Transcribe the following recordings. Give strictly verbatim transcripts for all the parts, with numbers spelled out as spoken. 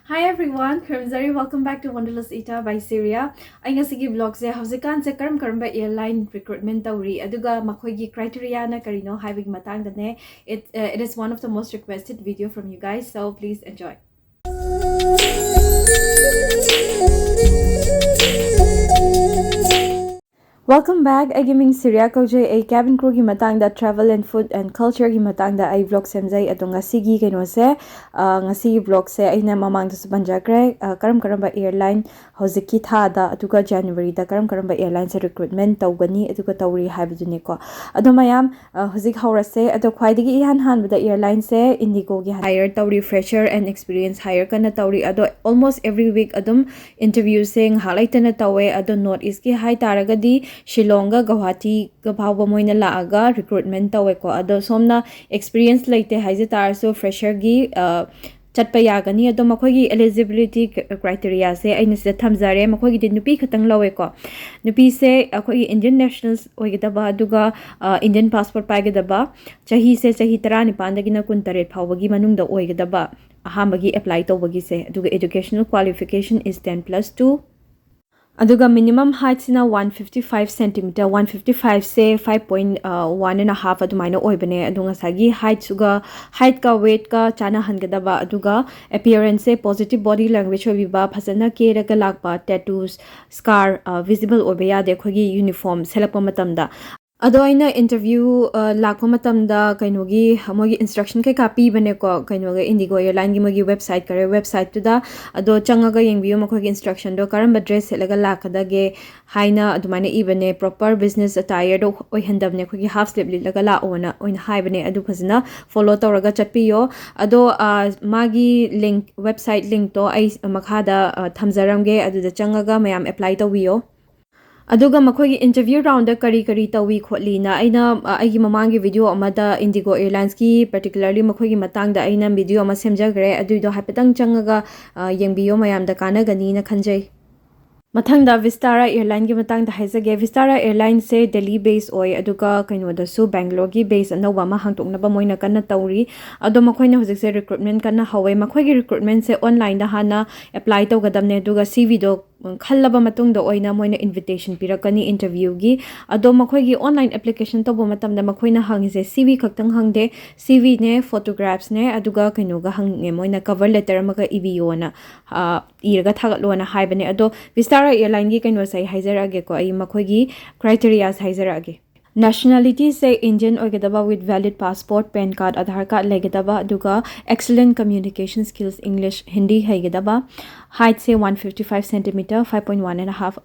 Hi everyone, ꯈꯨꯔꯨꯝꯖꯔꯤ, welcome back to Wanderlust Ita by Syria. ꯑꯩ ꯉꯁꯤꯒꯤ vlogꯁꯦ ꯍꯧꯖꯤꯛꯀꯥꯟꯁꯦ ꯀꯔꯝ ꯀꯔꯝꯕ airline recruitment ꯇꯧꯔꯤ ꯑꯗꯨꯒ ꯃꯈꯣꯏꯒꯤ criteriaꯅ ꯀꯔꯤꯅꯣ ꯍꯥꯏꯕꯒꯤ ꯃꯇꯥꯡꯗꯅꯦ. It, uh, it is one of the most requested video from you guys, so please enjoy. Welcome back. ꯑꯩꯒꯤ ꯃꯤꯡ ꯁꯤꯔꯤꯌꯥ ꯀꯧꯖꯩ꯫ ꯑꯩ cabin crewꯒꯤ ꯃꯇꯥꯡꯗ, travel and food and cultureꯒꯤ ꯃꯇꯥꯡꯗ ꯑꯩ vlog ꯁꯦꯝꯖꯩ꯫ ꯑꯗꯣ ꯉꯁꯤꯒꯤ ꯀꯩꯅꯣꯁꯦ, ꯑ, ꯉꯁꯤꯒꯤ vlogꯁꯦ ꯑꯩꯅ ꯃꯃꯥꯡꯗꯁꯨ ꯄꯟꯖꯈ꯭ꯔꯦ, ꯑ, ꯀꯔꯝ ꯀꯔꯝꯕ airline ꯍꯧꯖꯤꯛꯀꯤ ꯊꯥꯗ ꯑꯗꯨꯒ Januaryꯗ ꯀꯔꯝ ꯀꯔꯝꯕ airlineꯁꯦ recruitment ꯇꯧꯒꯅꯤ ꯑꯗꯨꯒ ꯇꯧꯔꯤ ꯍꯥꯏꯕꯗꯨꯅꯤꯀꯣ꯫ ꯑꯗꯣ ꯃꯌꯥꯝ, ꯑ, ꯍꯧꯖꯤꯛ ꯍꯧꯔꯁꯦ꯫ ꯑꯗꯣ ꯈ꯭ꯋꯥꯏꯗꯒꯤ ꯏꯍꯥꯟ ꯍꯥꯟꯕꯗ airlineꯁꯦ IndiGoꯒꯤ hire ꯇꯧꯔꯤ, fresher and experience hire ꯀꯟꯅ ꯇꯧꯔꯤ꯫ ꯑꯗꯣ almost every week ꯑꯗꯨꯝ interviewꯁꯦ ꯉꯥꯏꯍꯥꯛ ꯂꯩꯇꯅ ꯇꯧꯋꯦ꯫ ꯑꯗꯣ North Eastꯀꯤ ꯍꯥꯏ ꯇꯥꯔꯒꯗꯤ ꯁꯤꯂꯣꯡꯒ ꯒꯧꯍꯥꯇꯤꯒ ꯐꯥꯎꯕ ꯃꯣꯏꯅ ꯂꯥꯛꯑꯒ recruitment ꯇꯧꯋꯦꯀꯣ꯫ ꯑꯗꯣ ꯁꯣꯝꯅ experience ꯂꯩꯇꯦ ꯍꯥꯏꯖ ꯇꯥꯔꯁꯨ fresherꯒꯤ, ꯑ, ꯆꯠꯄ ꯌꯥꯒꯅꯤ꯫ ꯑꯗꯣ ꯃꯈꯣꯏꯒꯤ eligibility criteriaꯁꯦ ꯑꯩꯅ ꯁꯤꯗ ꯊꯝꯖꯔꯦ꯫ ꯃꯈꯣꯏꯒꯤꯗꯤ ꯅꯨꯄꯤ ꯈꯛꯇꯪ ꯂꯧꯋꯦꯀꯣ꯫ ꯅꯨꯄꯤꯁꯦ ꯑꯩꯈꯣꯏꯒꯤ Indian nationals ꯑꯣꯏꯒꯗꯕ, ꯑꯗꯨꯒ, ꯑ, Indian passport ꯄꯥꯏꯒꯗꯕ, ꯆꯍꯤꯁꯦ ꯆꯍꯤ ꯇꯔꯥꯅꯤꯄꯥꯟꯗꯒꯤꯅ ꯀꯨꯟꯇꯔꯦꯠ ꯐꯥꯎꯕꯒꯤ ꯃꯅꯨꯡꯗ ꯑꯣꯏꯒꯗꯕ ꯑꯍꯥꯟꯕꯒꯤ apply ꯇꯧꯕꯒꯤꯁꯦ꯫ ꯑꯗꯨꯒ educational qualification is ten plus two꯫ ꯑꯗꯨꯒ minimum heightꯁꯤꯅ one fifty five centimeter, one fifty fiveꯁꯦ five point one and a half ꯑꯗꯨꯃꯥꯏꯅ ꯑꯣꯏꯕꯅꯦ꯫ ꯑꯗꯣ ꯉꯁꯥꯏꯒꯤ heightꯁꯨꯒ, heightꯀ weightꯀ ꯆꯥꯟꯅꯍꯟꯒꯗꯕ, ꯑꯗꯨꯒ appearanceꯁꯦ positive body language ꯑꯣꯏꯕꯤꯕ, ꯐꯖꯅ ꯀꯦꯔꯒ ꯂꯥꯛꯄ, tattoos, scar, ꯑ, visible ꯑꯣꯏꯕ ꯌꯥꯗꯦ ꯑꯩꯈꯣꯏꯒꯤ uniform ꯁꯦꯠꯂꯛꯄ ꯃꯇꯝꯗ꯫ ꯑꯗꯣ ꯑꯩꯅ interview, ꯑ, ꯂꯥꯛꯄ ꯃꯇꯝꯗ ꯀꯩꯅꯣꯒꯤ ꯃꯣꯏꯒꯤ instruction ꯀꯩꯀꯥ ꯄꯤꯕꯅꯦꯀꯣ, ꯀꯩꯅꯣꯒꯤ IndiGo airlineꯒꯤ ꯃꯣꯏꯒꯤ website ꯀꯔꯦ, websiteꯇꯨꯗ꯫ ꯑꯗꯣ ꯆꯪꯉꯒ ꯌꯦꯡꯕꯤꯌꯨ ꯃꯈꯣꯏꯒꯤ instructionꯗꯣ, ꯀꯔꯝꯕ dress ꯁꯦꯠꯂꯒ ꯂꯥꯛꯀꯗꯒꯦ ꯍꯥꯏꯅ ꯑꯗꯨꯃꯥꯏꯅ ꯏꯕꯅꯦ꯫ Proper business attireꯗꯣ ꯑꯣꯏꯍꯟꯗꯕꯅꯦ, ꯑꯩꯈꯣꯏꯒꯤ half sleeve ꯂꯤꯠꯂꯒ ꯂꯥꯛꯑꯣꯅ ꯑꯣꯏꯅ ꯍꯥꯏꯕꯅꯦ꯫ ꯑꯗꯨ ꯐꯖꯅ follow ꯇꯧꯔꯒ ꯆꯠꯄꯤꯌꯣ꯫ ꯑꯗꯣ, ꯑ, ꯃꯥꯒꯤ link, website linkꯇꯣ ꯑꯩ ꯃꯈꯥꯗ, ꯑ, ꯊꯝꯖꯔꯝꯒꯦ, ꯑꯗꯨꯗ ꯆꯪꯉꯒ ꯃꯌꯥꯝ apply ꯇꯧꯕꯤꯌꯣ꯫ ꯑꯗꯨꯒ ꯃꯈꯣꯏꯒꯤ interview roundꯗ ꯀꯔꯤ ꯀꯔꯤ ꯇꯧꯏ ꯈꯣꯠꯂꯤꯅ ꯑꯩꯅ, ꯑ, ꯑꯩꯒꯤ ꯃꯃꯥꯡꯒꯤ video ꯑꯃꯗ IndiGo airlinesꯀꯤ particularly ꯃꯈꯣꯏꯒꯤ ꯃꯇꯥꯡꯗ ꯑꯩꯅ video ꯑꯃ ꯁꯦꯝꯖꯈ꯭ꯔꯦ꯫ ꯑꯗꯨꯏꯗꯣ ꯍꯥꯏꯐꯦꯠꯇꯪ ꯆꯪꯉꯒ, ꯑ, ꯌꯦꯡꯕꯤꯌꯣ, ꯃꯌꯥꯝꯗ ꯀꯥꯟꯅꯒꯅꯤꯅ ꯈꯟꯖꯩ꯫ ꯃꯊꯪꯗ Vistara Airline ꯒꯤ ꯃꯇꯥꯡꯗ ꯍꯥꯏꯖꯒꯦ꯫ Vistara Airline ꯁꯦ Delhi base ꯑꯣꯏ, ꯑꯗꯨꯒ ꯀꯩꯅꯣꯗꯁꯨ Bangalore ꯒꯤ base ꯑꯅꯧꯕ ꯑꯃ ꯍꯥꯡꯗꯣꯛꯅꯕ ꯃꯣꯏꯅ ꯀꯟꯅ ꯇꯧꯔꯤ꯫ ꯑꯗꯣ ꯃꯈꯣꯏꯅ ꯍꯧꯖꯤꯛꯁꯦ recruitment ꯀꯟꯅ ꯍꯧꯋꯦ꯫ ꯃꯈꯣꯏꯒꯤ recruitment ꯁꯦ online ꯗ ꯍꯥꯟꯅ apply ꯇꯧꯒꯗꯕꯅꯦ, ꯑꯗꯨꯒ C V ꯗꯣ ꯈꯜꯂꯕ ꯃꯇꯨꯡꯗ ꯑꯣꯏꯅ ꯃꯣꯏꯅ invitation ꯄꯤꯔꯛꯀꯅꯤ interview ꯒꯤ꯫ ꯑꯗꯣ ꯃꯈꯣꯏꯒꯤ online application ꯇꯧꯕ ꯃꯇꯝꯗ ꯃꯈꯣꯏꯅ ꯍꯪꯉꯤꯁꯦ C V ꯈꯛꯇꯪ ꯍꯪꯗꯦ, C V ꯅꯦ, photographs ꯅꯦ, ꯑꯗꯨꯒ ꯀꯩꯅꯣꯒ ꯍꯪꯉꯦ, ꯃꯣꯏꯅ cover letter ꯑꯃꯒ ꯏꯕꯤꯌꯣꯅ, ꯑ, ꯏꯔꯒ ꯊꯥꯒꯠꯂꯣꯅ ꯍꯥꯏꯕꯅꯦ꯫ ꯑꯗꯣ Vistara Airline ꯒꯤ ꯀꯩꯅꯣꯁꯦ ꯑꯩ ꯍꯥꯏꯖꯔꯛꯑꯒꯦꯀꯣ, ꯑꯩ ꯃꯈꯣꯏꯒꯤ criterias ꯍꯥꯏꯖꯔꯛꯑꯒꯦ꯫ Nationality ꯁꯦ Indian ꯑꯣꯏꯒꯗꯕ with valid passport, PAN card, Aadhaar card ꯂꯩꯒꯗꯕ, ꯑꯗꯨꯒ excellent communication skills, English, Hindi ꯍꯩꯒꯗꯕ꯫ Height say one fifty five centimeter, five point one and a half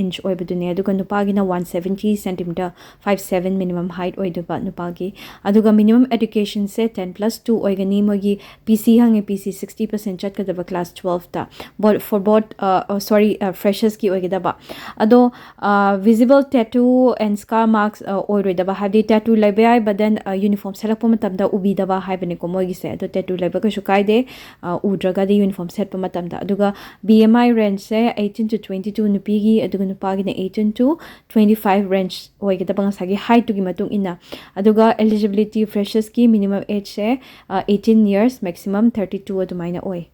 inch ꯑꯣꯏꯕꯗꯨꯅꯦ, ꯑꯗꯨꯒ ꯅꯨꯄꯥꯒꯤꯅ one seventy centimeter, five seven minimum height ꯑꯣꯏꯗꯣꯏꯕ ꯅꯨꯄꯥꯒꯤ꯫ ꯑꯗꯨꯒ minimum education ꯁꯦ ten plus two ꯑꯣꯏꯒꯅꯤ꯫ ꯃꯣꯏꯒꯤ P C ꯍꯪꯉꯦ, P C sixty percent ꯆꯠꯀꯗꯕ class twelve ꯇ꯫ But for both, uh, oh, sorry, uh, freshers ꯀꯤ ꯑꯣꯏꯒꯗꯕ꯫ ꯑꯗꯣ, uh, visible tattoo and scar marks, uh, ꯑꯣꯏꯔꯣꯏꯗꯕ, ꯍꯥꯏꯕꯗꯤ tattoo ꯂꯩꯕ ꯌꯥꯏ, but then, uh, uniform ꯁꯦꯠꯂꯛꯄ ꯃꯇꯝꯗ ꯎꯕꯤꯗꯕ ꯍꯥꯏꯕꯅꯤꯀꯣ ꯃꯣꯏꯒꯤꯁꯦ꯫ ꯑꯗꯣ tattoo ꯂꯩꯕ ꯀꯩꯁꯨ ꯀꯥꯏꯗꯦ, uh, ꯎꯗ꯭ꯔꯒꯗꯤ uniform ꯁꯦꯠꯄ ꯃꯇꯝꯗ꯫ ꯑꯗꯨꯒ B M I range say eighteen to twenty two ꯅꯨꯄꯤꯒꯤ, ꯑꯗꯨꯒ ꯅꯨꯄꯥꯒꯤꯅ eighteen to twenty five range ꯑꯣꯏꯒꯗꯕ, ꯉꯁꯥꯏꯒꯤ height ꯇꯨꯒꯤ ꯃꯇꯨꯡ ꯏꯟꯅ꯫ ꯑꯗꯨꯒ eligibility freshers ꯀꯤ minimum age ꯁꯦ, uh, eighteen years, maximum thirty two ꯑꯗꯨꯃꯥꯏꯅ ꯑꯣꯏ꯫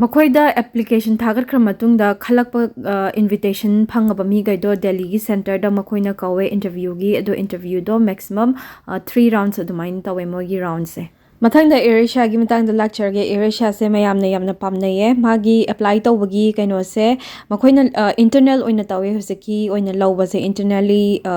ꯃꯈꯣꯏꯗ application ꯊꯥꯒꯠꯈ꯭ꯔ ꯃꯇꯨꯡꯗ ꯈꯜꯂꯛꯄ, ꯑ, invitation ꯐꯪꯉꯕ ꯃꯤꯈꯩꯗꯣ ꯗꯦꯜꯂꯤꯒꯤ centre ꯗ ꯃꯈꯣꯏꯅ ꯀꯧꯋꯦ interview ꯒꯤ꯫ ꯑꯗꯣ interview ꯗꯣ maximum, ꯑ, three rounds ꯑꯗꯨꯃꯥꯏꯅ ꯇꯧꯋꯦ ꯃꯣꯏꯒꯤ round ꯁꯦ꯫ ꯃꯊꯪꯗ AirAsia ꯒꯤ ꯃꯇꯥꯡꯗ ꯂꯥꯛꯆꯔꯒꯦ꯫ AirAsia ꯁꯦ ꯃꯌꯥꯝꯅ ꯌꯥꯝꯅ ꯄꯥꯝꯅꯩꯌꯦ꯫ ꯃꯥꯒꯤ apply ꯇꯧꯕꯒꯤ ꯀꯩꯅꯣꯁꯦ ꯃꯈꯣꯏꯅ, ꯑ, internal ꯑꯣꯏꯅ ꯇꯧꯋꯦ ꯍꯧꯖꯤꯛꯀꯤ ꯑꯣꯏꯅ ꯂꯧꯕꯁꯦ꯫ Internally, ꯑ,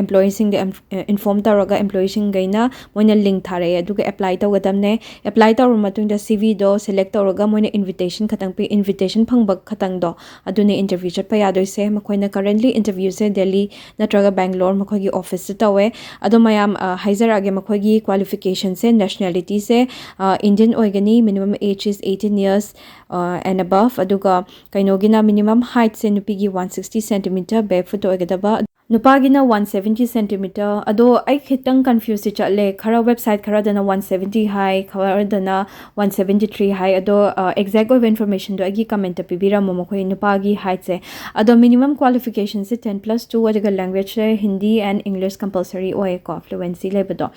employee ꯁꯤꯡꯗ em-, inform ꯇꯧꯔꯒ employee ꯁꯤꯡꯈꯩꯅ ꯃꯣꯏꯅ link ꯊꯥꯔꯛꯑꯦ, ꯑꯗꯨꯒ apply ꯇꯧꯒꯗꯕꯅꯦ꯫ Apply ꯇꯧꯔꯕ ꯃꯇꯨꯡꯗ C V ꯗꯣ select ꯇꯧꯔꯒ ꯃꯣꯏꯅ invitation ꯈꯇꯪ ꯄꯤ, invitation ꯐꯪꯕ ꯈꯇꯪꯗꯣ ꯑꯗꯨꯅ interview ꯆꯠꯄ ꯌꯥꯗꯣꯏꯁꯦ꯫ ꯃꯈꯣꯏꯅ currently interview ꯁꯦ ꯗꯦꯜꯂꯤ ꯅꯠꯇ꯭ꯔꯒ ꯕꯦꯡꯒ꯭ꯂꯣꯔ ꯃꯈꯣꯏꯒꯤ office ꯇ ꯇꯧꯋꯦ꯫ ꯑꯗꯣ ꯃꯌꯥꯝ, ꯑ, ꯍꯥꯏꯖꯔꯛꯑꯒꯦ, ꯃꯈꯣꯏꯒꯤ qualification ꯁꯦ, nationality ꯁꯦ, ꯑ, Indian ꯑꯣꯏꯒꯅꯤ, minimum age is eighteen years, ꯑ, and above, ꯑꯗꯨꯒ ꯀꯩꯅꯣꯒꯤꯅ minimum height ꯁꯦ ꯅꯨꯄꯤꯒꯤ one sixty centimeter, barefoot ꯑꯣꯏꯒꯗꯕ, ꯅꯨꯄꯥꯒꯤꯅ ꯋꯥꯟ ꯁꯕꯦꯟꯇꯤ ꯁꯦꯟꯇꯤꯃꯤꯇꯔ꯫ ꯑꯗꯣ ꯑꯩ ꯈꯤꯇꯪ ꯀꯟꯐ꯭ꯌꯨꯁꯇꯤ ꯆꯠꯂꯦ꯫ ꯈꯔ ꯋꯦꯕꯁꯥꯏꯠ ꯈꯔꯗꯅ ꯋꯥꯟ ꯁꯕꯦꯟꯇꯤ ꯍꯥꯏ, ꯈꯔꯗꯅ ꯋꯥꯟ ꯁꯕꯦꯟꯇꯤ ꯊ꯭ꯔꯤ ꯍꯥꯏ꯫ ꯑꯗꯣ ꯑꯦꯛꯖꯦꯛ ꯑꯣꯏꯕ ꯏꯟꯐꯣꯔꯃꯦꯁꯟꯗꯣ ꯑꯩꯒꯤ ꯀꯃꯦꯟꯇ ꯄꯤꯕꯤꯔꯝꯃꯣ, ꯃꯈꯣꯏ ꯅꯨꯄꯥꯒꯤ ꯍꯥꯏꯠꯁꯦ꯫ ꯑꯗꯣ ꯃꯤꯅꯤꯃꯝ ꯀ꯭ꯋꯥꯂꯤꯐꯤꯀꯦꯁꯟꯁꯦ ꯇꯦꯟ ꯄ꯭ꯂꯁ ꯇꯨ, ꯑꯗꯨꯒ ꯂꯦꯡꯒ꯭ꯋꯦꯖꯁꯦ ꯍꯤꯟꯗꯤ ꯑꯦꯟ ꯏꯪꯂꯤꯁ ꯀꯝꯄꯜꯁꯔꯤ ꯑꯣꯏꯌꯦꯀꯣ, ꯐ꯭ꯂꯨꯋꯦꯟꯁꯤ ꯂꯩꯕꯗꯣ꯫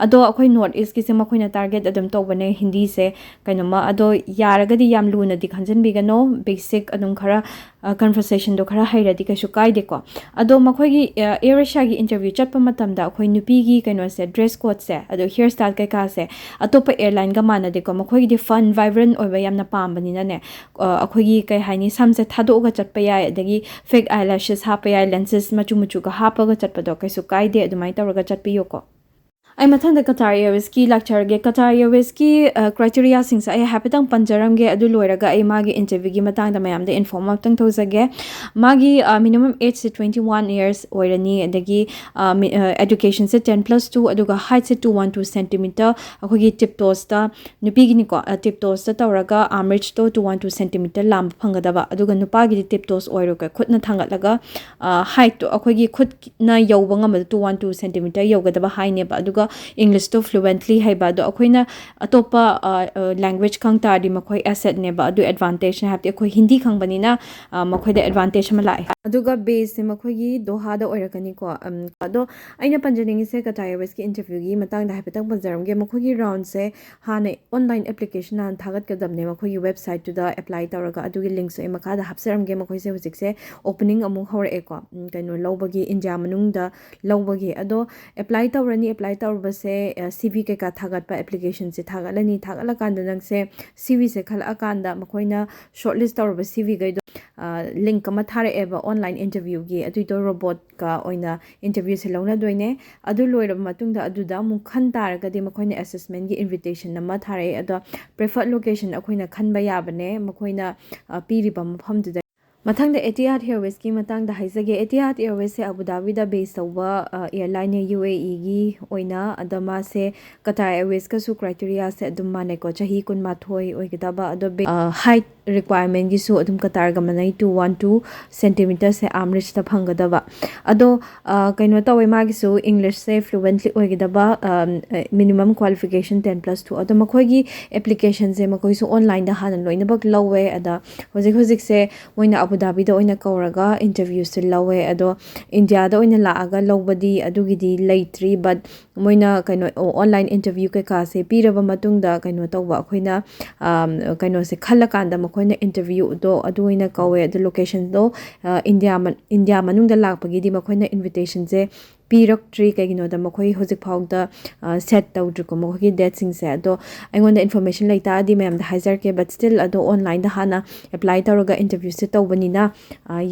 ꯑꯗꯣ ꯑꯩꯈꯣꯏ ꯅꯣꯔꯠ ꯏꯁꯀꯤꯁꯦ ꯃꯈꯣꯏꯅ ꯇꯥꯔꯒꯦꯠ ꯑꯗꯨꯝ ꯇꯧꯕꯅꯦ ꯍꯤꯟꯗꯤꯁꯦ꯫ ꯀꯩꯅꯣꯃ, ꯑꯗꯣ ꯌꯥꯔꯒꯗꯤ ꯌꯥꯝ ꯂꯨꯅꯗꯤ ꯈꯟꯖꯟꯕꯤꯒꯅꯣ, ꯕꯦꯁꯤꯛ ꯑꯗꯨꯝ ꯈꯔ ꯀꯟꯚꯔꯁꯦꯁꯟꯗꯣ ꯈꯔ ꯍꯩꯔꯗꯤ ꯀꯩꯁꯨ ꯀꯥꯏꯗꯦꯀꯣ꯫ ꯑꯗꯣ ꯃꯈꯣꯏꯒꯤ ꯑꯦꯌꯔ ꯑꯦꯁꯤꯌꯥꯒꯤ ꯏꯟꯇꯔꯚ꯭ꯌꯨ ꯆꯠꯄ ꯃꯇꯝꯗ ꯑꯩꯈꯣꯏ ꯅꯨꯄꯤꯒꯤ ꯀꯩꯅꯣꯁꯦ, ꯗ꯭ꯔꯦꯁ ꯀꯣꯗꯁꯦ, ꯑꯗꯣ ꯍꯤꯌꯔ ꯁ꯭ꯇꯥꯏꯜ ꯀꯩꯀꯥꯁꯦ ꯑꯇꯣꯞꯄ ꯑꯦꯌꯔꯂꯥꯏꯟꯒ ꯃꯥꯟꯅꯗꯦꯀꯣ꯫ ꯃꯈꯣꯏꯒꯤꯗꯤ ꯐꯟ, ꯚꯥꯏꯕ꯭ꯔꯦꯟ ꯑꯣꯏꯕ ꯌꯥꯝꯅ ꯄꯥꯝꯕꯅꯤꯅꯅꯦ, ꯑ, ꯑꯩꯈꯣꯏꯒꯤ ꯀꯩ ꯍꯥꯏꯅꯤ, ꯁꯝꯁꯦ ꯊꯥꯗꯣꯛꯑꯒ ꯆꯠꯄ ꯌꯥꯏ, ꯑꯗꯒꯤ ꯐꯦꯛ ꯑꯥꯏ ꯂꯦꯁꯦꯁ ꯍꯥꯞꯄ ꯌꯥꯏ, ꯂꯦꯟꯁꯦꯁ ꯃꯆꯨ ꯃꯆꯨꯒ ꯍꯥꯞꯄꯒ ꯆꯠꯄꯗꯣ ꯀꯩꯁꯨ ꯀꯥꯏꯗꯦ꯫ ꯑꯗꯨꯃꯥꯏꯅ ꯇꯧꯔꯒ ꯆꯠꯄꯤꯌꯨꯀꯣ꯫ ꯑꯩ ꯃꯊꯪꯗ ꯀꯇꯥꯔ ꯑꯦꯌꯔꯋꯦꯁꯀꯤ ꯂꯥꯛꯆꯔꯒꯦ꯫ ꯀꯇꯥꯔ ꯑꯦꯌꯔꯋꯦꯁꯀꯤ, ꯑ, ꯀ꯭ꯔꯥꯏꯇꯦꯔꯤꯌꯥꯁꯤꯡꯁꯦ ꯑꯩ ꯍꯥꯏꯐꯦꯠꯇꯪ ꯄꯟꯖꯔꯝꯒꯦ꯫ ꯑꯗꯨ ꯂꯣꯏꯔꯒ ꯑꯩ ꯃꯥꯒꯤ ꯏꯟꯇꯔꯚ꯭ꯌꯨꯒꯤ ꯃꯇꯥꯡꯗ ꯃꯌꯥꯝꯗ ꯏꯟꯐꯣꯔꯝ ꯑꯃꯇꯪ ꯇꯧꯖꯒꯦ꯫ ꯃꯥꯒꯤ, ꯑ, ꯃꯤꯅꯤꯃꯝ ꯑꯦꯖꯁꯦ ꯇ꯭ꯋꯦꯟꯇꯤ ꯋꯥꯟ ꯏꯌꯔꯁ ꯑꯣꯏꯔꯅꯤ꯫ ꯑꯗꯒꯤ, ꯑ, ꯃꯤ-, ꯑ, ꯑꯦꯗꯨꯀꯦꯁꯟꯁꯦ ꯇꯦꯟ ꯄ꯭ꯂꯁ ꯇꯨ, ꯑꯗꯨꯒ ꯍꯥꯏꯠꯁꯦ ꯇꯨ ꯋꯥꯟ ꯇꯨ ꯁꯦꯟꯇꯤꯃꯤꯇꯔ, ꯑꯩꯈꯣꯏꯒꯤ ꯇꯤꯞ ꯇꯣꯁꯇ, ꯅꯨꯄꯤꯒꯤꯅꯤꯀꯣ, ꯑ, ꯇꯤꯞ ꯇꯣꯁꯇ ꯇꯧꯔꯒ ꯑꯥꯔꯝ ꯔꯤꯁꯇꯣ ꯇꯨ ꯋꯥꯟ ꯇꯨ ꯁꯦꯟꯇꯤꯃꯤꯇꯔ ꯂꯥꯝꯕ ꯐꯪꯒꯗꯕ꯫ ꯑꯗꯨꯒ ꯅꯨꯄꯥꯒꯤꯗꯤ ꯇꯤꯞ ꯇꯣꯁ ꯑꯣꯏꯔꯣꯏ, ꯈꯨꯠꯅ ꯊꯥꯡꯒꯠꯂꯒ, ꯑ, ꯍꯥꯏꯠꯇꯣ ꯑꯩꯈꯣꯏꯒꯤ ꯈꯨꯠꯅ ꯌꯧꯕ ꯉꯝꯕꯗ ꯇꯨ ꯋꯥꯟ ꯇꯨ ꯁꯦꯟꯇꯤꯃꯤꯇꯔ ꯌꯧꯒꯗꯕ ꯍꯥꯏꯅꯦꯕ꯫ ꯑꯗꯨꯒ ꯏꯪꯂꯤꯁꯇꯣ ꯐ꯭ꯂꯨꯋꯦꯟꯠꯂꯤ ꯍꯩꯕ꯫ ꯑꯗꯣ ꯑꯩꯈꯣꯏꯅ ꯑꯇꯣꯞꯄ, ꯑ, ꯑ, ꯂꯦꯡꯒ꯭ꯋꯦꯖ ꯈꯪ ꯇꯥꯔꯗꯤ ꯃꯈꯣꯏ ꯑꯦꯁꯦꯠꯅꯦꯕ꯫ ꯑꯗꯨ ꯑꯦꯗꯚꯥꯟꯇꯦꯖꯅꯦ, ꯍꯥꯏꯕꯗꯤ ꯑꯩꯈꯣꯏ ꯍꯤꯟꯗꯤ ꯈꯪꯕꯅꯤꯅ, ꯑ, ꯃꯈꯣꯏꯗ ꯑꯦꯗꯚꯥꯟꯇꯦꯖ ꯑꯃ ꯂꯥꯛꯑꯦ꯫ ꯑꯗꯨꯒ ꯕꯦꯁꯁꯦ ꯃꯈꯣꯏꯒꯤ ꯗꯣꯍꯥꯗ ꯑꯣꯏꯔꯛꯀꯅꯤꯀꯣ꯫ ꯑꯝ, ꯑꯗꯣ ꯑꯩꯅ ꯄꯟꯖꯅꯤꯡꯉꯤꯁꯦ ꯀꯇꯥꯔ ꯑꯦꯌꯔꯋꯦꯁꯀꯤ ꯏꯟꯇꯔꯚ꯭ꯌꯨꯒꯤ ꯃꯇꯥꯡꯗ ꯍꯥꯏꯐꯦꯠꯇꯪ ꯄꯟꯖꯔꯝꯒꯦ꯫ ꯃꯈꯣꯏꯒꯤ ꯔꯥꯎꯟꯁꯦ ꯍꯥꯟꯅ ꯑꯣꯟꯂꯥꯏꯟ ꯑꯦꯄ꯭ꯂꯤꯀꯦꯁꯟ ꯍꯥꯟꯅ ꯊꯥꯒꯠꯀꯗꯕꯅꯦ, ꯃꯈꯣꯏꯒꯤ ꯋꯦꯕꯁꯥꯏꯠꯇꯨꯗ ꯑꯦꯄ꯭ꯂꯥꯏ ꯇꯧꯔꯒ꯫ ꯑꯗꯨꯒꯤ ꯂꯤꯡꯛꯁꯨ ꯑꯩ ꯃꯈꯥꯗ ꯍꯥꯞꯆꯔꯝꯒꯦ꯫ ꯃꯈꯣꯏꯁꯦ ꯍꯧꯖꯤꯛꯁꯦ ꯑꯣꯄꯅꯤꯡ ꯑꯃꯨꯛ ꯍꯧꯔꯛꯑꯦꯀꯣ, ꯎꯝ, ꯀꯩꯅꯣ ꯂꯧꯕꯒꯤ, ꯏꯟꯗꯤꯌꯥ ꯃꯅꯨꯡꯗ ꯂꯧꯕꯒꯤ꯫ ꯑꯗꯣ ꯑꯦꯄ꯭ꯂꯥꯏ ꯇꯧꯔꯅꯤ꯫ ꯑꯦꯄ꯭ꯂꯥꯏ ꯇꯧꯔꯕꯁꯦ, ꯑ, ꯁꯤ ꯚꯤ ꯀꯩꯀꯥ ꯊꯥꯒꯠꯄ, ꯑꯦꯄ꯭ꯂꯤꯀꯦꯁꯟꯁꯦ ꯊꯥꯒꯠꯂꯅꯤ꯫ ꯊꯥꯒꯠꯂꯀꯥꯟꯗ ꯅꯪꯁꯦ ꯁꯤ ꯚꯤꯁꯦ ꯈꯜꯂꯛꯑꯀꯥꯟꯗ ꯃꯈꯣꯏꯅ ꯁꯣꯔꯠ ꯂꯤꯁ ꯇꯧꯔꯕ ꯁꯤ ꯚꯤꯈꯩꯗꯣ, ꯑ, ꯂꯤꯡꯛ ꯑꯃ ꯊꯥꯔꯛꯑꯦꯕ ꯑꯣꯟꯂꯥꯏꯟ ꯏꯟꯇꯔꯚ꯭ꯌꯨꯒꯤ꯫ ꯑꯗꯨꯏꯗꯣ ꯔꯣꯕꯣꯠꯀ ꯑꯣꯏꯅ ꯏꯟꯇꯔꯚ꯭ꯌꯨꯁꯦ ꯂꯧꯅꯗꯣꯏꯅꯦ꯫ ꯑꯗꯨ ꯂꯣꯏꯔꯕ ꯃꯇꯨꯡꯗ ꯑꯗꯨꯗ ꯑꯃꯨꯛ ꯈꯟ ꯇꯥꯔꯒꯗꯤ ꯃꯈꯣꯏꯅ ꯑꯦꯁꯦꯁꯃꯦꯟꯒꯤ ꯏꯟꯚꯤꯇꯦꯁꯟ ꯑꯃ ꯊꯥꯔꯛꯑꯦ꯫ ꯑꯗꯣ ꯄ꯭ꯔꯤꯐꯔꯠ ꯂꯣꯀꯦꯁꯟ ꯑꯩꯈꯣꯏꯅ ꯈꯟꯕ ꯌꯥꯕꯅꯦ꯫ ꯃꯈꯣꯏꯅ, ꯑ, ꯄꯤꯔꯤꯕ ꯃꯐꯝꯗꯨꯗ꯫ ꯃꯊꯪꯗ Etihad Airwaysꯀꯤ ꯃꯇꯥꯡꯗ ꯍꯥꯏꯖꯒꯦ꯫ Etihad Airwaysꯁꯦ ꯑꯕꯨ ꯙꯥꯕꯤꯗ base ꯇꯧꯕ ꯑꯦꯌꯥꯔꯂꯥꯏꯟꯅꯦ, UAEꯒꯤ ꯑꯣꯏꯅ꯫ ꯑꯗ ꯃꯥꯁꯦ Qatar Airwaysꯀꯁꯨ criteriaꯁꯦ ꯑꯗꯨꯝ ꯃꯥꯟꯅꯩꯀꯣ, ꯆꯍꯤ ꯀꯨꯟꯃꯥꯊꯣꯏ ꯑꯣꯏꯒꯗꯕ꯫ ꯑꯗꯣ height requirementꯒꯤꯁꯨ ꯑꯗꯨꯝ Qatarꯒ ꯃꯥꯟꯅꯩ, two one two centimeterꯁꯦ armrestꯇ ꯐꯪꯒꯗꯕ꯫ ꯑꯗꯣ ꯀꯩꯅꯣ ꯇꯧꯋꯦ, ꯃꯥꯒꯤꯁꯨ Englishꯁꯦ fluently ꯑꯣꯏꯒꯗꯕ, minimum qualification ten plus two꯫ ꯑꯗꯣ ꯃꯈꯣꯏꯒꯤ applicationꯁꯦ ꯃꯈꯣꯏꯁꯨ onlineꯗ ꯍꯥꯟꯅ ꯂꯣꯏꯅꯃꯛ ꯂꯧꯋꯦ꯫ ꯑꯗ ꯍꯧꯖꯤꯛ ꯍꯧꯖꯤꯛꯁꯦ ꯃꯣꯏꯅ ꯑꯕꯨ ꯙꯥꯕꯤꯗ ꯑꯣꯏꯅ ꯀꯧꯔꯒ interviewꯁꯦ ꯂꯧꯋꯦ꯫ ꯑꯗꯣ ꯏꯟꯗꯤꯌꯥꯗ ꯑꯣꯏꯅ ꯂꯥꯛꯑꯒ ꯂꯧꯕꯗꯤ ꯑꯗꯨꯒꯤꯗꯤ ꯂꯩꯇ꯭ꯔꯤ, but ꯃꯣꯏꯅ ꯀꯩꯅꯣ, online interview ꯀꯩꯀꯥꯁꯦ ꯄꯤꯔꯕ ꯃꯇꯨꯡꯗ ꯀꯩꯅꯣ ꯇꯧꯕ, ꯑꯩꯈꯣꯏꯅ ꯀꯩꯅꯣꯁꯦ ꯈꯜꯂꯀꯥꯟꯗ ꯃꯈꯣꯏꯅ interviewꯗꯣ ꯑꯗꯨ ꯑꯣꯏꯅ ꯀꯧꯋꯦ꯫ ꯑꯗꯣ locationꯗꯣ ꯏꯟꯗꯤꯌꯥ ꯏꯟꯗꯤꯌꯥ ꯃꯅꯨꯡꯗ ꯂꯥꯛꯄꯒꯤꯗꯤ ꯃꯈꯣꯏꯅ invitationꯁꯦ ꯄꯤꯔꯛꯇ꯭ꯔꯤ꯫ ꯀꯩꯒꯤꯅꯣꯗ ꯃꯈꯣꯏ ꯍꯧꯖꯤꯛ ꯐꯥꯎꯗ set ꯇꯧꯗ꯭ꯔꯤꯀꯣ, ꯃꯈꯣꯏꯒꯤ dateꯁꯤꯡꯁꯦ꯫ ꯑꯗꯣ ꯑꯩꯉꯣꯟꯗ information ꯂꯩꯇꯥꯔꯗꯤ ꯃꯌꯥꯝꯗ ꯍꯥꯏꯖꯔꯛꯀꯦ, but still ꯑꯗꯣ onlineꯗ ꯍꯥꯟꯅ apply ꯇꯧꯔꯒ interviewꯁꯦ ꯇꯧꯕꯅꯤꯅ,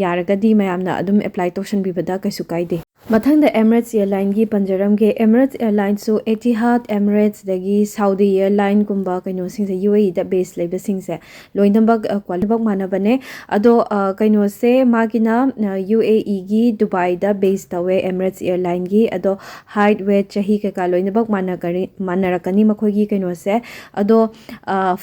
ꯌꯥꯔꯒꯗꯤ ꯃꯌꯥꯝꯅ ꯑꯗꯨꯝ apply ꯇꯧꯁꯟꯕꯤꯕꯗ ꯀꯩꯁꯨ ꯀꯥꯏꯗꯦ꯫ ꯃꯊꯪꯗ Emirates Airlineꯒꯤ ꯄꯟꯖꯔꯝꯒꯦ꯫ Emirates Airlineꯁꯨ Etihad, Emirates ꯑꯗꯒꯤ Saudi Airlineꯒꯨꯝꯕ ꯀꯩꯅꯣꯁꯤꯡꯁꯦ, UAEꯗ base ꯂꯩꯕꯁꯤꯡꯁꯦ ꯂꯣꯏꯅꯃꯛ ꯂꯣꯏꯅꯃꯛ ꯃꯥꯟꯅꯕꯅꯦ꯫ ꯑꯗꯣ ꯀꯩꯅꯣꯁꯦ, ꯃꯥꯒꯤꯅ UAEꯒꯤ ꯗꯨꯕꯥꯏꯗ base ꯇꯧꯋꯦ Emirates Airlineꯒꯤ꯫ ꯑꯗꯣ height, weight, ꯆꯍꯤ ꯀꯩꯀꯥ ꯂꯣꯏꯅꯃꯛ ꯃꯥꯟꯅꯔꯛꯀꯅꯤ ꯃꯈꯣꯏꯒꯤ ꯀꯩꯅꯣꯁꯦ꯫ ꯑꯗꯣ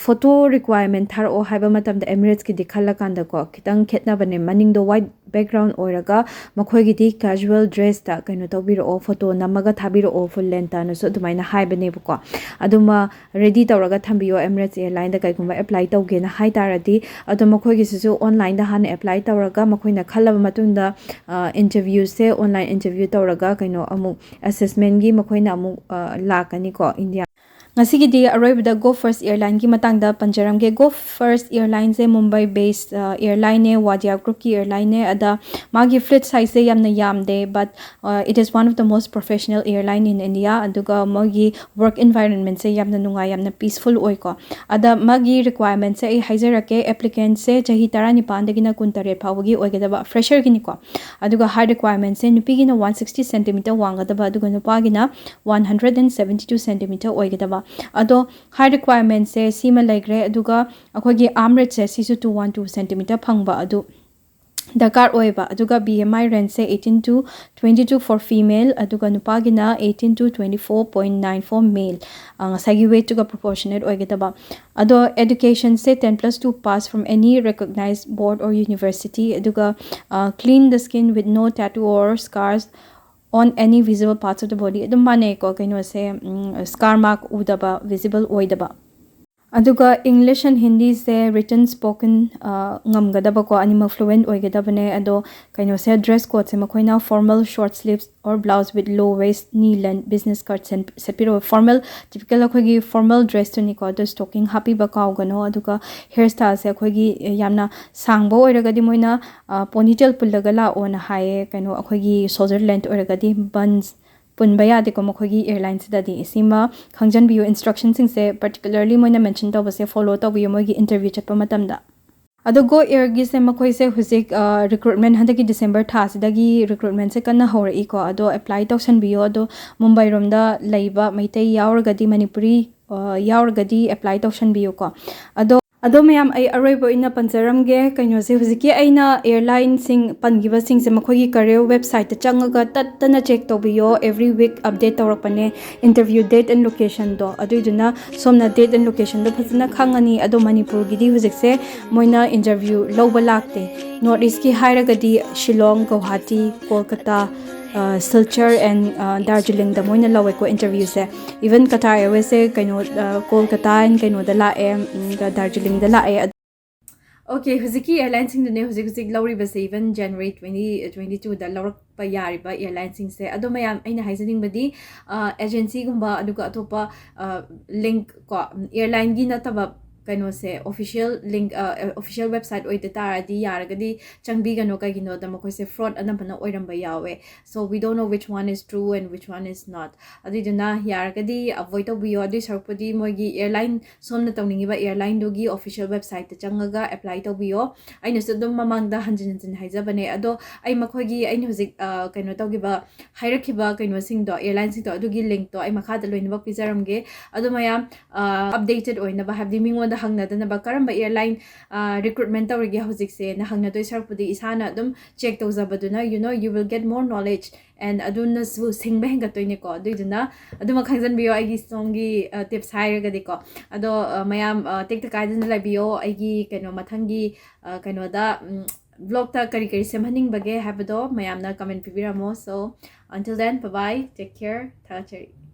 photo requirement ꯊꯥꯔꯛꯑꯣ ꯍꯥꯏꯕ ꯃꯇꯝꯗ Emiratesꯀꯤꯗꯤ ꯈꯜꯂꯀꯥꯟꯗꯀꯣ, ꯈꯤꯇꯪ ꯈꯦꯠꯅꯕꯅꯦ꯫ ꯃꯅꯤꯡꯗꯣ white background ꯑꯣꯏꯔꯒ ꯃꯈꯣꯏꯒꯤꯗꯤ casual dressꯇ ꯀꯩꯅꯣ ꯇꯧꯕꯤꯔꯛꯑꯣ, photo ꯅꯝꯃꯒ ꯊꯥꯕꯤꯔꯛꯑꯣ full lengthꯅꯁꯨ ꯑꯗꯨꯃꯥꯏꯅ ꯍꯥꯏꯕꯅꯦꯕꯀꯣ꯫ ꯑꯗꯨꯃ ready ꯇꯧꯔꯒ ꯊꯝꯕꯤꯌꯣ Emirates Airlineꯗ ꯀꯩꯒꯨꯝꯕ apply ꯇꯧꯒꯦꯅ ꯍꯥꯏ ꯇꯥꯔꯗꯤ꯫ ꯑꯗꯣ ꯃꯈꯣꯏꯒꯤꯁꯤꯁꯨ onlineꯗ ꯍꯥꯟꯅ apply ꯇꯧꯔꯒ ꯃꯈꯣꯏꯅ ꯈꯜꯂꯕ ꯃꯇꯨꯡꯗ interviewꯁꯦ online interview ꯇꯧꯔꯒ ꯀꯩꯅꯣ ꯑꯃꯨꯛ assessmentꯒꯤ ꯃꯈꯣꯏꯅ ꯑꯃꯨꯛ ꯂꯥꯛꯀꯅꯤꯀꯣ ꯏꯟꯗꯤꯌꯥ꯫ ꯉꯁꯤꯒꯤꯗꯤ ꯑꯔꯣꯏꯕꯗ Go First Airlineꯒꯤ ꯃꯇꯥꯡꯗ ꯄꯟꯖꯔꯝꯒꯦ꯫ Go First Airlineꯁꯦ Mumbai based airlineꯅꯦ, Wadia Groupꯀꯤ airlineꯅꯦ꯫ ꯑꯗ ꯃꯥꯒꯤ fleet sizeꯁꯦ ꯌꯥꯝꯅ ꯌꯥꯝꯗꯦ, but it is one of the most professional airline in India꯫ ꯑꯗꯨꯒ ꯃꯣꯏꯒꯤ work environmentꯁꯦ ꯌꯥꯝꯅ ꯅꯨꯡꯉꯥꯏ, ꯌꯥꯝꯅ peaceful ꯑꯣꯏꯀꯣ꯫ ꯑꯗ ꯃꯥꯒꯤ requirementꯁꯦ ꯑꯩ ꯍꯥꯏꯖꯔꯛꯀꯦ꯫ Applicantꯁꯦ ꯆꯍꯤ ꯇꯔꯥꯅꯤꯄꯥꯟꯗꯒꯤꯅ ꯀꯨꯟꯇꯔꯦꯠ ꯐꯥꯎꯕꯒꯤ ꯑꯣꯏꯒꯗꯕ, fresherꯒꯤꯅꯤꯀꯣ꯫ ꯑꯗꯨꯒ height requirementꯁꯦ ꯅꯨꯄꯤꯒꯤꯅ one sixty centimeter ꯋꯥꯡꯒꯗꯕ, ꯑꯗꯨꯒ ꯅꯨꯄꯥꯒꯤꯅ one hundred and seventy two centimeter ꯑꯣꯏꯒꯗꯕ꯫ ꯑꯗꯣ height requirementꯁꯦ ꯁꯤꯃ ꯂꯩꯈ꯭ꯔꯦ꯫ ꯑꯗꯨꯒ ꯑꯩꯈꯣꯏꯒꯤ armrestꯁꯦ ꯁꯤꯁꯨ two one two centimeter ꯐꯪꯕ ꯑꯗꯨ ꯗꯔꯀꯥꯔ ꯑꯣꯏꯕ꯫ ꯑꯗꯨꯒ B M I rangeꯁꯦ eighteen to twenty two for female, ꯑꯗꯨꯒ ꯅꯨꯄꯥꯒꯤꯅ eighteen to twenty four point nine for male꯫ ꯑ, ꯉꯁꯥꯏꯒꯤ weightꯇꯨꯒ proportionate ꯑꯣꯏꯒꯗꯕ꯫ ꯑꯗꯣ educationꯁꯦ ten plus two pass from any recognized board or university, ꯑꯗꯨꯒ, ꯑ, clean the skin with no tattoo or scars on any visible parts of the body꯫ ꯑꯗꯨꯝ ꯃꯥꯟꯅꯩꯀꯣ, ꯀꯩꯅꯣꯁꯦ, ꯎꯝ, scar mark ꯎꯗꯕ, visible ꯑꯣꯏꯗꯕ꯫ ꯑꯗꯨꯒ English and Hindiꯁꯦ written, spoken, ꯑ, ꯉꯝꯒꯗꯕꯀꯣ, ꯑꯅꯤꯃꯛ fluent ꯑꯣꯏꯒꯗꯕꯅꯦ꯫ ꯑꯗꯣ ꯀꯩꯅꯣꯁꯦ, dress codeꯁꯦ ꯃꯈꯣꯏꯅ formal short sleeves or blouse with low waist, knee length business skirt ꯁꯦꯠꯄꯤꯔꯣ꯫ Formal, typical ꯑꯩꯈꯣꯏꯒꯤ formal dressꯇꯨꯅꯤꯀꯣ꯫ ꯑꯗꯣ stocking ꯍꯥꯞꯄꯤꯕ ꯀꯥꯎꯒꯅꯣ꯫ ꯑꯗꯨꯒ hair styleꯁꯦ ꯑꯩꯈꯣꯏꯒꯤ ꯌꯥꯝꯅ ꯁꯥꯡꯕ ꯑꯣꯏꯔꯒꯗꯤ ꯃꯣꯏꯅ, ꯑ, ponytail ꯄꯨꯜꯂꯒ ꯂꯥꯛꯑꯣꯅ ꯍꯥꯏꯌꯦ꯫ ꯀꯩꯅꯣ, ꯑꯩꯈꯣꯏꯒꯤ shoulder length ꯑꯣꯏꯔꯒꯗꯤ buns ꯄꯨꯟꯕ ꯌꯥꯗꯦꯀꯣ ꯃꯈꯣꯏꯒꯤ airlineꯁꯤꯗꯗꯤ꯫ ꯁꯤꯃ ꯈꯪꯖꯟꯕꯤꯌꯨ, instructionꯁꯤꯡꯁꯦ particularly ꯃꯣꯏꯅ mention ꯇꯧꯕꯁꯦ follow ꯇꯧꯕꯤꯌꯨ ꯃꯣꯏꯒꯤ interview ꯆꯠꯄ ꯃꯇꯝꯗ꯫ ꯑꯗꯣ Go Airꯒꯤꯁꯦ ꯃꯈꯣꯏꯁꯦ ꯍꯧꯖꯤꯛ, ꯑ, recruitment ꯍꯟꯗꯛꯀꯤ December ꯊꯥꯁꯤꯗꯒꯤ recruitmentꯁꯦ ꯀꯟꯅ ꯍꯧꯔꯛꯏꯀꯣ꯫ ꯑꯗꯣ apply ꯇꯧꯁꯟꯕꯤꯌꯣ꯫ ꯑꯗꯣ ꯃꯨꯝꯕꯥꯏꯔꯣꯝꯗ ꯂꯩꯕ ꯃꯩꯇꯩ ꯌꯥꯎꯔꯒꯗꯤ, ꯃꯅꯤꯄꯨꯔꯤ, ꯑ, ꯌꯥꯎꯔꯒꯗꯤ apply ꯇꯧꯁꯟꯕꯤꯌꯨꯀꯣ꯫ ꯑꯗꯣ, ꯑꯗꯣ ꯃꯌꯥꯝ, ꯑꯩ ꯑꯔꯣꯏꯕ ꯑꯣꯏꯅ ꯄꯟꯖꯔꯝꯒꯦ꯫ ꯀꯩꯅꯣꯁꯦ, ꯍꯧꯖꯤꯛꯀꯤ ꯑꯩꯅ airlineꯁꯤꯡ ꯄꯟꯈꯤꯕꯁꯤꯡꯁꯦ ꯃꯈꯣꯏꯒꯤ career websiteꯇ ꯆꯪꯉꯒ ꯇꯠꯇꯅ check ꯇꯧꯕꯤꯌꯣ꯫ Every week update ꯇꯧꯔꯛꯄꯅꯦ interview date and locationꯗꯣ꯫ ꯑꯗꯨꯏꯗꯨꯅ ꯁꯣꯝꯅ date and locationꯗꯣ ꯐꯖꯅ ꯈꯪꯉꯅꯤ꯫ ꯑꯗꯣ ꯃꯅꯤꯄꯨꯔꯒꯤꯗꯤ ꯍꯧꯖꯤꯛꯁꯦ ꯃꯣꯏꯅ interview ꯂꯧꯕ ꯂꯥꯛꯇꯦ꯫ North Eastꯀꯤ ꯍꯥꯏꯔꯒꯗꯤ ꯁꯤꯂꯣꯡ, ꯒꯧꯍꯥꯇꯤ, ꯀꯣꯜꯀꯇꯥ, ꯑ, ꯁꯤꯜꯆꯔ and, ꯑ, ꯗꯥꯔꯖꯤꯂꯤꯡꯗ ꯃꯣꯏꯅ ꯂꯧꯋꯦꯀꯣ interviewꯁꯦ꯫ Even Qatar Airwaysꯁꯦ ꯀꯩꯅꯣ, ꯑ, ꯀꯣꯜꯀꯇꯥ and ꯀꯩꯅꯣꯗ ꯂꯥꯛꯑꯦ, ꯎꯝ, ꯗꯥꯔꯖꯤꯂꯤꯡꯗ ꯂꯥꯛꯑꯦ꯫ ꯑꯣꯀꯦ, ꯍꯧꯖꯤꯛꯀꯤ airlineꯁꯤꯡꯗꯨꯅꯦ ꯍꯧꯖꯤꯛ ꯍꯧꯖꯤꯛ ꯂꯧꯔꯤꯕꯁꯦ, even January twenty twenty twoꯗ ꯂꯧꯔꯛꯄ ꯌꯥꯔꯤꯕ airlineꯁꯤꯡꯁꯦ꯫ ꯑꯗꯣ ꯃꯌꯥꯝ, ꯑꯩꯅ ꯍꯥꯏꯖꯅꯤꯡꯕꯗꯤ, ꯑ, agencyꯒꯨꯝꯕ, ꯑꯗꯨꯒ ꯑꯇꯣꯞꯄ, ꯑ, link ꯀꯣ, airlineꯒꯤ ꯅꯠꯇꯕ ꯀꯩꯅꯣꯁꯦ, official link, ꯑ, official website ꯑꯣꯏꯗ ꯇꯥꯔꯗꯤ, ꯌꯥꯔꯒꯗꯤ ꯆꯪꯕꯤꯒꯅꯨ꯫ ꯀꯩꯒꯤꯅꯣꯗ ꯃꯈꯣꯏꯁꯦ fraud ꯑꯅꯝꯕꯅ ꯑꯣꯏꯔꯝꯕ ꯌꯥꯎꯋꯦ꯫ So we don't know which one is true and which one is not꯫ ꯑꯗꯨꯏꯗꯨꯅ ꯌꯥꯔꯒꯗꯤ avoid ꯇꯧꯕꯤꯌꯣ꯫ ꯑꯗꯨꯏ ꯁꯔꯨꯛꯄꯨꯗꯤ ꯃꯣꯏꯒꯤ airline, ꯁꯣꯝꯅ ꯇꯧꯅꯤꯡꯉꯤꯕ airlineꯗꯨꯒꯤ official websiteꯇ ꯆꯪꯉꯒ apply ꯇꯧꯕꯤꯌꯣ꯫ ꯑꯩꯅꯁꯨ ꯑꯗꯨꯝ ꯃꯃꯥꯡꯗ ꯍꯟꯖꯤꯟ ꯍꯟꯖꯤꯟ ꯍꯥꯏꯖꯕꯅꯦ꯫ ꯑꯗꯣ ꯑꯩ ꯃꯈꯣꯏꯒꯤ, ꯑꯩꯅ ꯍꯧꯖꯤꯛ, ꯑ, ꯀꯩꯅꯣ ꯇꯧꯈꯤꯕ, ꯍꯥꯏꯔꯛꯈꯤꯕ ꯀꯩꯅꯣꯁꯤꯡꯗꯣ, airlineꯁꯤꯡꯗꯣ, ꯑꯗꯨꯒꯤ linkꯇꯣ ꯑꯩ ꯃꯈꯥꯗ ꯂꯣꯏꯅꯃꯛ ꯄꯤꯖꯔꯝꯒꯦ꯫ ꯑꯗꯣ ꯃꯌꯥꯝ, ꯑ, updated ꯑꯣꯏꯅꯕ, ꯍꯥꯏꯕꯗꯤ ꯃꯤꯉꯣꯟꯗ ꯍꯪꯅꯗꯅꯕ, ꯀꯔꯝꯕ airline recruitment ꯇꯧꯔꯤꯒꯦ ꯍꯧꯖꯤꯛꯁꯦꯅ ꯍꯪꯅꯗꯣꯏ ꯁꯔꯨꯛꯄꯨꯗꯤ ꯏꯁꯥꯅ ꯑꯗꯨꯝ check ꯇꯧꯖꯕꯗꯨꯅ, you know, you will get more knowledge and ꯑꯗꯨꯅꯁꯨ ꯁꯤꯡꯕ ꯍꯦꯟꯒꯠꯇꯣꯏꯅꯦꯀꯣ꯫ ꯑꯗꯨꯏꯗꯨꯅ ꯑꯗꯨꯃꯛ ꯈꯪꯖꯟꯕꯤꯌꯣ ꯑꯩꯒꯤ ꯁꯣꯝꯒꯤ tips ꯍꯥꯏꯔꯒꯗꯤꯀꯣ꯫ ꯑꯗꯣ ꯃꯌꯥꯝ ꯇꯦꯛꯇ ꯀꯥꯏꯗꯅ ꯂꯩꯕꯤꯌꯣ꯫ ꯑꯩꯒꯤ ꯀꯩꯅꯣ ꯃꯊꯪꯒꯤ ꯀꯩꯅꯣꯗ vlogꯇ ꯀꯔꯤ ꯀꯔꯤ ꯁꯦꯝꯍꯟꯅꯤꯡꯕꯒꯦ ꯍꯥꯏꯕꯗꯣ ꯃꯌꯥꯝꯅ comment ꯄꯤꯕꯤꯔꯝꯃꯣ꯫ So until then, bye bye, take care, ꯊꯥꯒꯠꯆꯔꯤ꯫